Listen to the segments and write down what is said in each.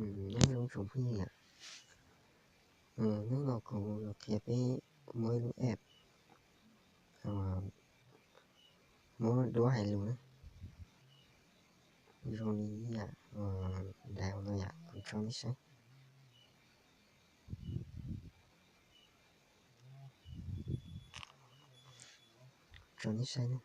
Nyob zoo tsoom phooj ywg, hnub no kuv los qhia peb muab ib lub app muab duab hais lus na, zoo li ib yam daim no yom, kuv tso nej saib. Tso nej saib na.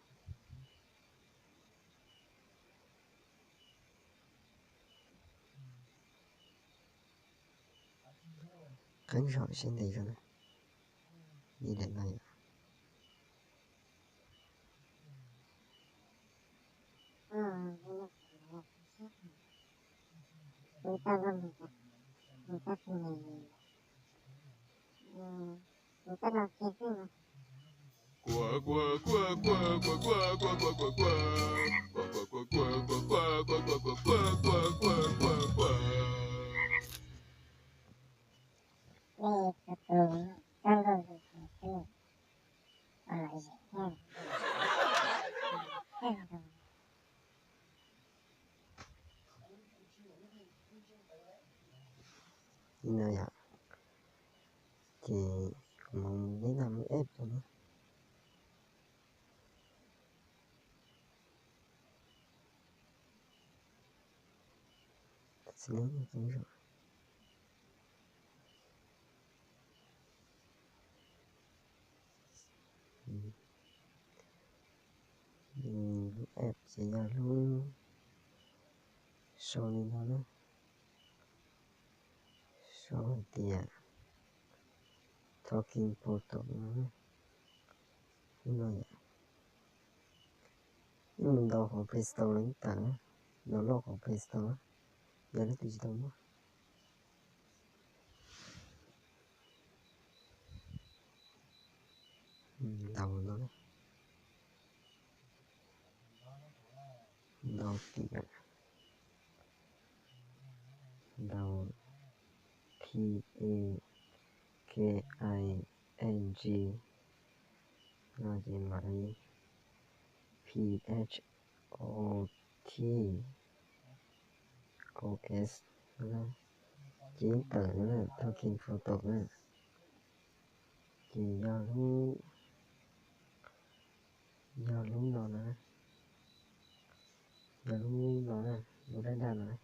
Qeeb zog seb ntev zog na. Li daim no yom. Li no yom, ces kuv mam li no lub app rau na. Lub app ces yog lub sau li no na, sau hais tias Talking Portal no, lub no yom. Yeej mus ntaus hauv Play Store los yeej tawm na, download hauv Play Store, yog leej twg tsis tau muaj. Ntaus no, ntaus tim, ntaus T A L K I N G no ces mam li P H O T O S, ces yeej tawm na, Talking Portal na. Ces yog lub, yog lub no na, yog lub no na, lub daj daj no na.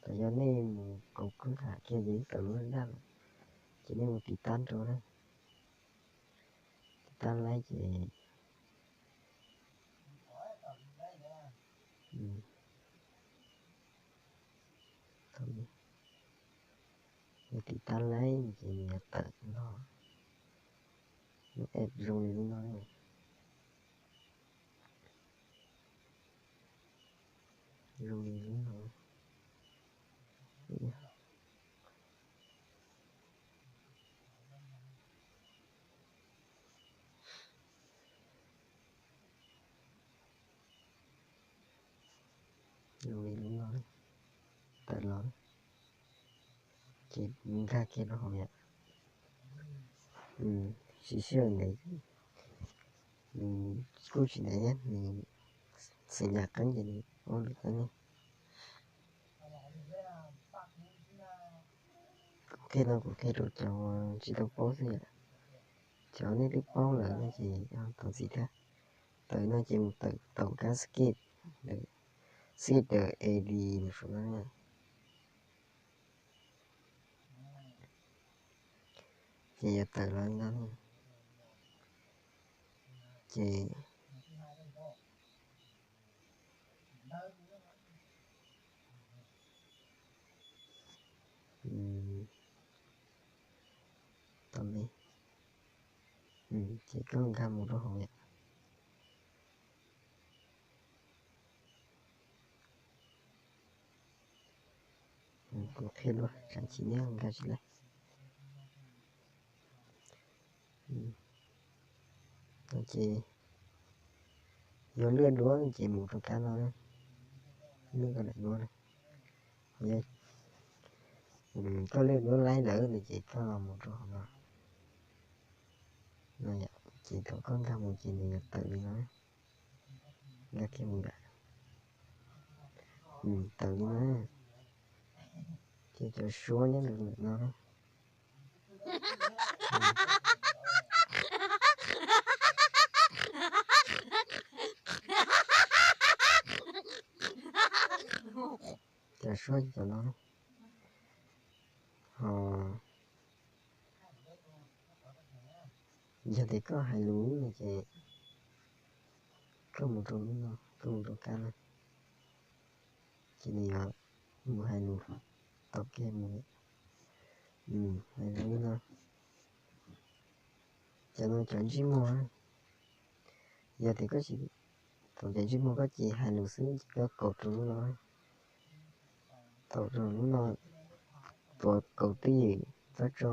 Thaum yog nej mus kaus kub tham kiag ces yeej tawm lub daj daj no, ces nej mus tiv tab rau na. Tiv tab laib ces, mus tiv tab laib ces nws yuav tawm no, lub app zoo li lub no, zoo li lub no. Zoo li lub no, tawm los, ces nkag kiag rau hauv yom. Siv sij hawm ntev, nws kuj tsis ntev thiab, nws xeem yam qeeb ces nws paub lwm qeeb. Kuv qhia no kuv qhia rau cov tsis tau paub xwb yom. Cov nej twb paub lawm no ces thov txim thiab. Tawm no ces mus tawm tau kab skip, skip the ad no, ces yuav tawm los no, ces tau li, ces koj nkag mus rau hauv yom. Kuv qhia dua tsam tsis nyob nkag tsis laib. No ces yog lwaj duab ces mus rau kab no, lwaj koj daim duab na. Yog koj lwaj duab laib lawm no ces koj los mus rau hauv no. No yom, ces thaum koj nkag mus ces nws yuav tawm li no, nkag kiag mus yom. Tawm li no, ces cov suab nyob ntawm no. Cov suab cov no. Ho yog tias koj hais lus no ces koj mus rau lub no, koj mus rau kab no, ces nws yuav mus hais lus tau kiag mus. Hais lus li no. Cov no cov ntsej muag. Yog tias koj tsis tau cov ntsej muag, koj cia hais lus xwb ces koj kaum rau lub no, tau rau lub no, tuav kaum twj ywm txhob tso,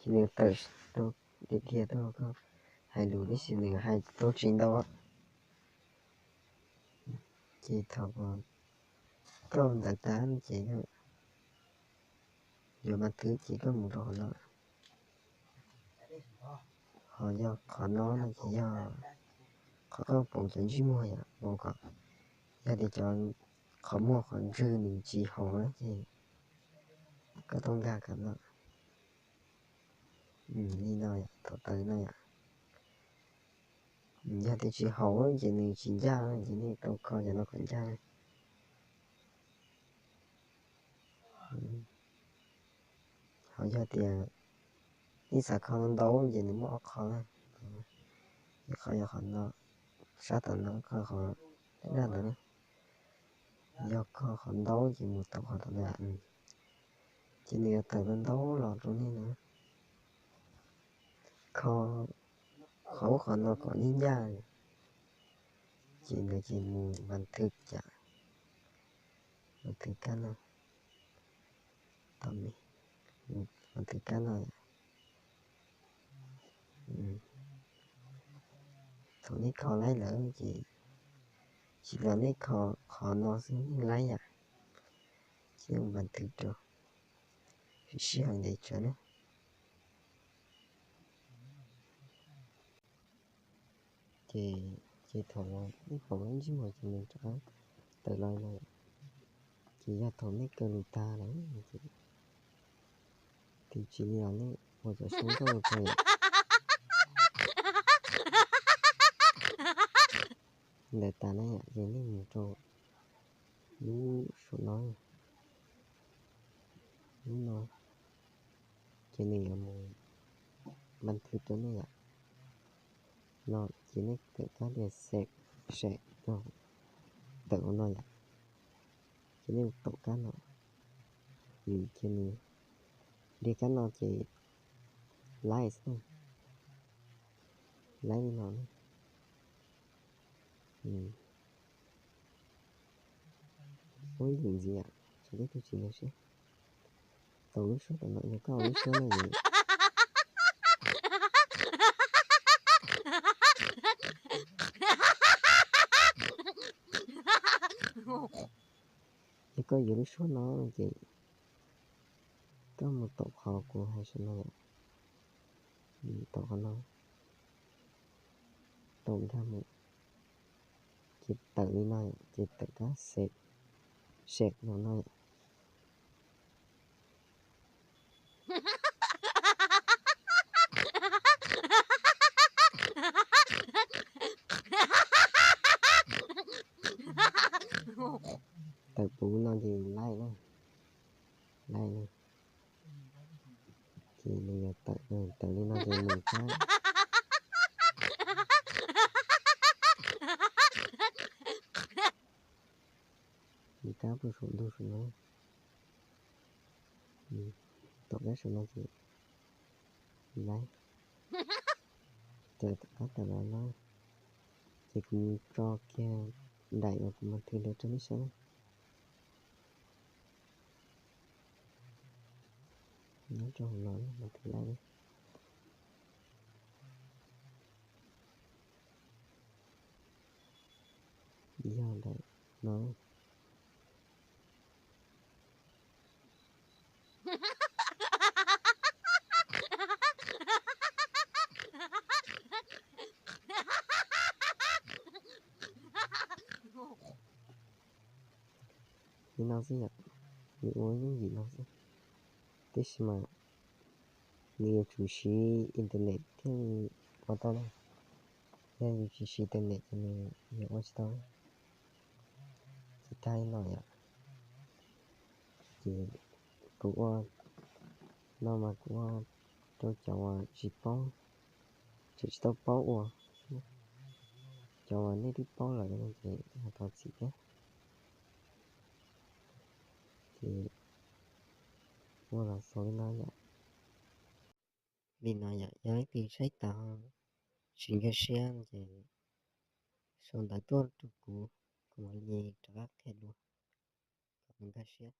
ces nws tawm rau tiag tiag tuaj rau koj hais lus, tab sis nws hais tau tsis ntau. Ces thaum koj ntawd tag ces yuav mas twv ces koj mus rau qhov no. Ho yog qhov no no ces yog qhov koj pauv cov ntsej muag yom, pauv kom yog tias cov qhov muag qhov ntswg nws tsis haum na ces koj tau nkag kom no. Li no yom, thaum tawm no yom. Yog tias tsis haum ces nws tsis ncaj, ces nej tau kho cov no kom ncaj. Ho yog tias nej xav kho ntau ces nws muaj ob qho na. Ib qho yog qhov no, sab tom no, kho qhov daj daj ntawd na. Yog kho qhov ntau ces mus tau qhov tom ntawd. Ces nws yuav tawm ntau ntau los rau nej na. Kho qhov ub qhov no kom ncaj ncaj, ces ntawd ces mus npas thwv cas, npas thwv kab no, npas thwv kab no. Thaum nej kho laib lawm ces tsis tas nej kho qhov no xwb nej laib yom, ces npas thwv rau, sib sib haum ntev tsawv na. Ces, ces thaum no ib pauv lub ntsej muag ces nws rov qab tawm los no, ces yog thaum nej kaw lus tag lawm ces twb tsis li os, nej ua cov suab nkauj ua ke. Ntawd tas na yom, ces nej mus rau lub saum no, lub no, ces nws yuav mus npas thwv rau nej yom. No ces nej tawm kab tias sem, sem, tawm hauv no yom, ces nej mus taum kab no, ces nws, dhia kab no ces laib xwb, laib li no na. Ua ib lwm ntxiv, tsam tej tug tsis nkag siab. Tau lub suab tom no, yog koj ua lub suab no ces, yog koj yuav lub suab no ces koj mus taum qhov kuv hais saum no yom, taum qhov no, taum nkag mus, ces tawm li no yom, ces tawm kab sem, sem no no yom. Tawm puv no ces laib na, laib na. Ces nws yuav tawm, tawm li no ces mus kab, mus kab puag saum ntug saum no, taum kab saum no ces laib, ces kab tawm los no, ces kuv tso kiag daim uas kuv mas thwv ntawd rau nej saib na. Nyob rau hauv no mas thwv laib. Yog daim no. li no xwb yom, nws ua yooj yim no xwb. Tab sis mas nws yuav tsum siv internet thiaj li ua tau na. Yog yus tsis siv internet ces nws yuav ua tsis tau. Ces tag li no yom, ces kuv ua no mas kuv ua rau cov uas tsis paub, tseem tsis tau paub ua. Cov uas nej twb paub lawm no ces ho thov txim thiab. Ces ua los xaus li no yom. Li no yom, yog leej twg saib tas tsis nkag siab no ces sau ntawv tuaj rau kuv, kuv mam li rov qab qhia dua kom nkag siab.